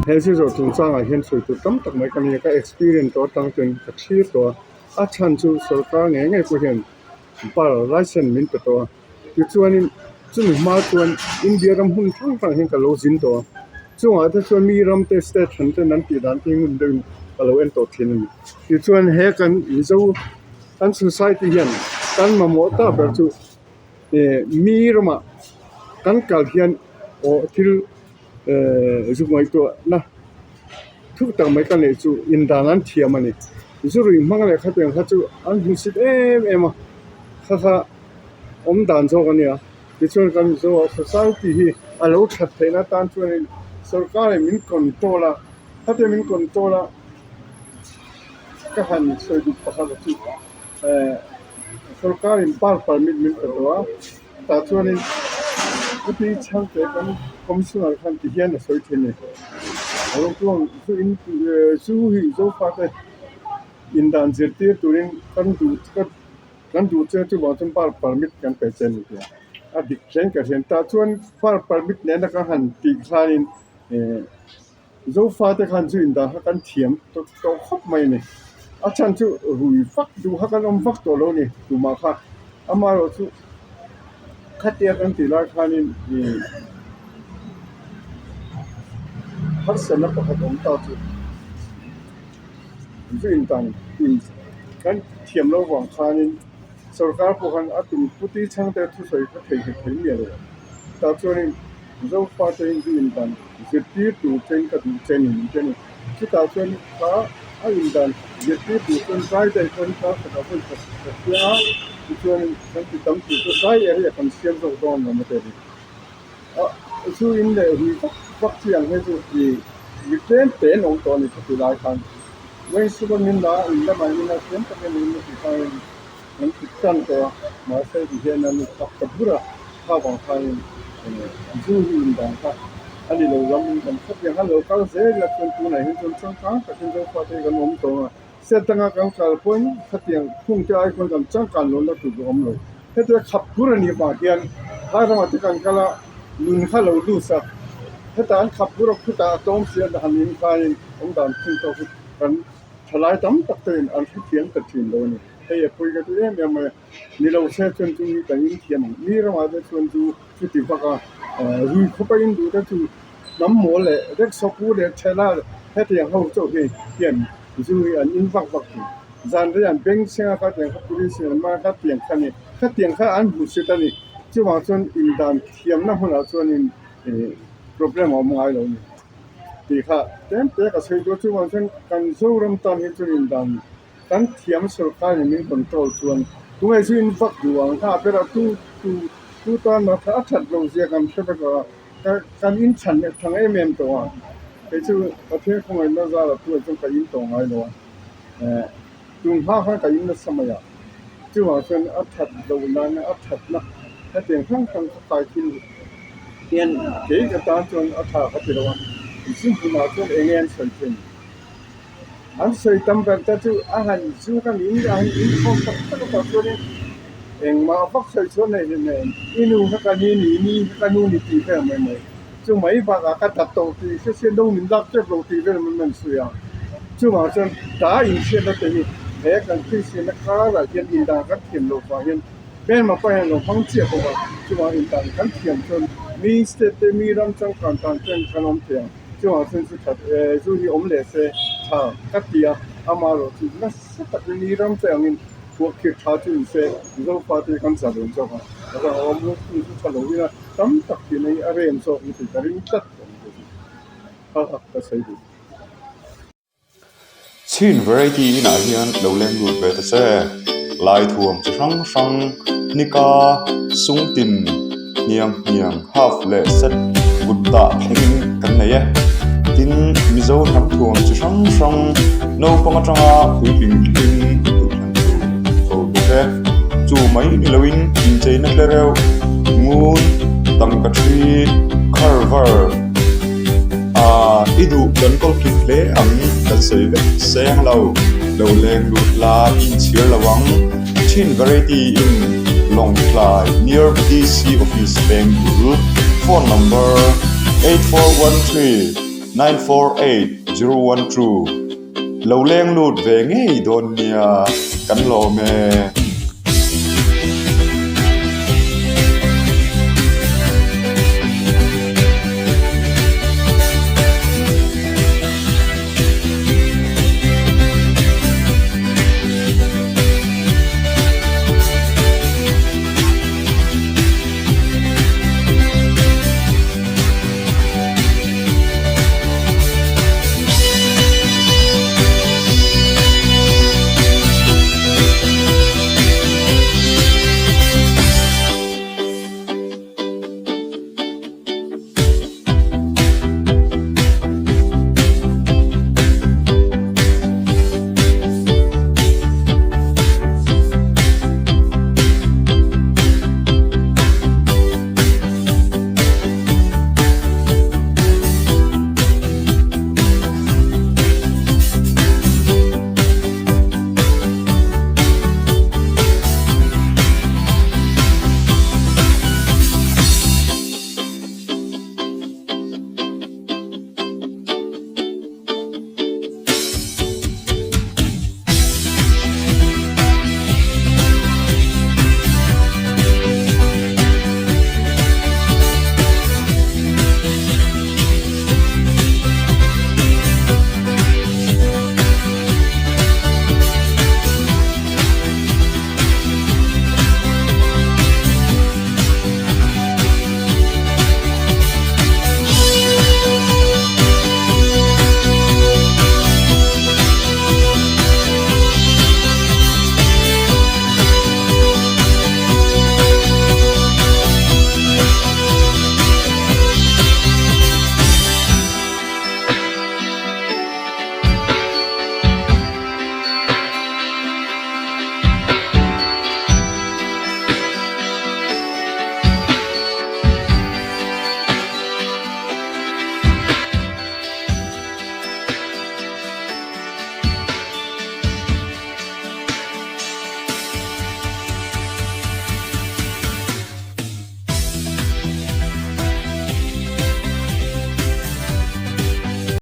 He zu zawrh chungchangah hian sawi tur tam tak mai ka nei a, ka experience tawh atang chuan ka thlir tawh a, a chhan chu sorkar ngei ngei pawh hian bar license min pe tawh a, tichuanin chumi hma chuan India ram hmun hrang hrangah hian ka lo zin tawh a, chungah te chuan mi ram te state hran ten an tih dan te hi ngun deuhin ka lo en tawh thin a ni. Tichuan he kan Mizo kan society hian kan mamawh tak ber chu eh mi ramah kan kal hian aw thil eh zu ngaihtuahna thuk tak mai ka neih chu indan an thiam a ni. Zu ruih hmang leh khatiang kha chu an hmusit em em a kha kha awm dan zawk a nia. Tichuan kan Mizo society hi a lo that theihna atan chuanin sorkarin min control a khatia min control a ka han sawi duh pakhat a chu eh sorkarin bar permit min pe tawh a tah chuanin chuti chhangte kan commissioner khan ti hian a sawi thin a ni zu in zu hi zofate indan zirtir turin kan duh kan duh che chuvang chuan bar permit kan pe che a ni tih a a dik thleng ka hriat tah chuan bar permit nena ka han tih khanin eh. Zofate khan chu indan kha kan thiam tawh khawp mai a ni. A chhan chu rui vak duh kha kan awm vak tawh lo a ni tumah kha. Amaherawh chu khatia kan tih lai khanin ih harsatna pakhat awm ta chu zu indan in kan thiam loh vang khanin sorkar pawh khan a tum puti chhangte thusawi kha theihnghilh thei miah lo. Tah chuanin Zofate hi zu indan zirtir tur chen ka duh che ni min ti a ni. Chutah chuan kha a indan zirtir tur chuan dry daih chuan kar khatah vawi khat ka hria a, tichuan kan ti tam tur chu dry area kan siam zawk dawn lo maw te ni. A zu in leh hui vak vak chi ang hi chu i mi tlem te an awm tawh a ni khati lai khan. Wayne min la in lamah in a thiam takin in a ti khain An ti tan tawh a, mahse ti hian an khap ta bur a, kha vang khain zu hi indan kha a ni lo ram in kan khawp hian a lo kal zel a, chuan tunah hian chuan changkang takin Zofate hi kan awm tawh a, set danga kan kal pawhin khatiang khung te ai khawn kan changkan lohna tur a awm lo. Hetia khap bur a nih vang hian phai ramah te kan kal a, nun kha lo lus a, hetah an khap bur a, khutah a tlawm si a, han in khain awmdan thung tawk hi kan thalai tam tak te in an hrethiam ta thin lo a ni. Hei a pawi ka ti em em mai a, ni lo se chuan chu hi kan inthiam ang. Mi ramah te chuan chu chuti vak a, rui khawp a induh te chu hnam mawl leh rickshaw pu leh thela hetiang ho chauh hi hian zu hi an in vak vak thin. Zan rei an beng chheng a khatiang kha police in an man a khatiang kha ni, khatiang kha an hmu sit a ni. Chuvang chuan indan thiamna hmunah chuanin problem a awm ngai lo a ni tih kha tlem te ka sawi duh a. Chuvang chuan kan Zoram tan hi chuan indan Kan thiam sorkar in min control chuan tunge chu in vak duh ang kha a ber a tu tu tu tan mah kha a that loh zia kan hre vek lo a kan in chhan leh thang em em tawh a kei chu Pathian khawngaihna zara tu ah chuan ka in tawh ngai lo a eh tun hma khan ka in nasa mai a chuvang chuan a that loh nan a that na hetiang hrang hrang kha kai thil hian kei ka tan chuan a tha ka ti lo a zu hmunah chuan eng nge an sawi thin. An sawi tam ber te chu a han zu khan in a han inkhawm tak tak a tawh chuanin engmah vak sawi chhuah nei hlei nen i nu kha ka ni ni ni kha ka nu ni tih vel mai mai chu mai bakah ka that tawh tih hre sia no min lak tep lo tih vel mai mai an sawi a chuvang chuan ta inhriatna te hi he kan Kristianna karah hian indan kan thiam loh vang hian hmelma pawh hian a lo hmang chiah bawk a chuvang indan kan thiam chuan mi state te mi ram changkan tan chuan kan awm thei ang. Chuvang chuan chu that e zu hi awm leh se tha ka ti a, amaherawh chu nasa takin mi ram te angin thuah khir tha chu ni se Zofa te hi kan zah dawn zawk a, a zah awm lo thung chu tha lo ila tam tak tihna hi a rem zawk ni tih ka ring tlat a ni chu kha a ka sawi duh. Chhin variety inah hian lo leng lut ve ta che. Lai thuam chi hrang hrang, nika, sungtin, hniang hniang, half leh set kut dah thlengin kan nei e. Tin, Mizo hnam thuam chi hrang hrang, naupang atanga puitling thlengin duhthlan tur tho bawk e. Chu mai ni loin incheina tle reuh, ngun, tangka thi, kharvar, Aaa i duh kan kawl kim hle ang kan sawi vek seng lo, lo leng lut la inchhir lo ang, Chin Variety in Lawngtlai near DC office peng bul, phone number 8413. 948 012 Lo leng lut ve ngei dawn nia kan lawm e.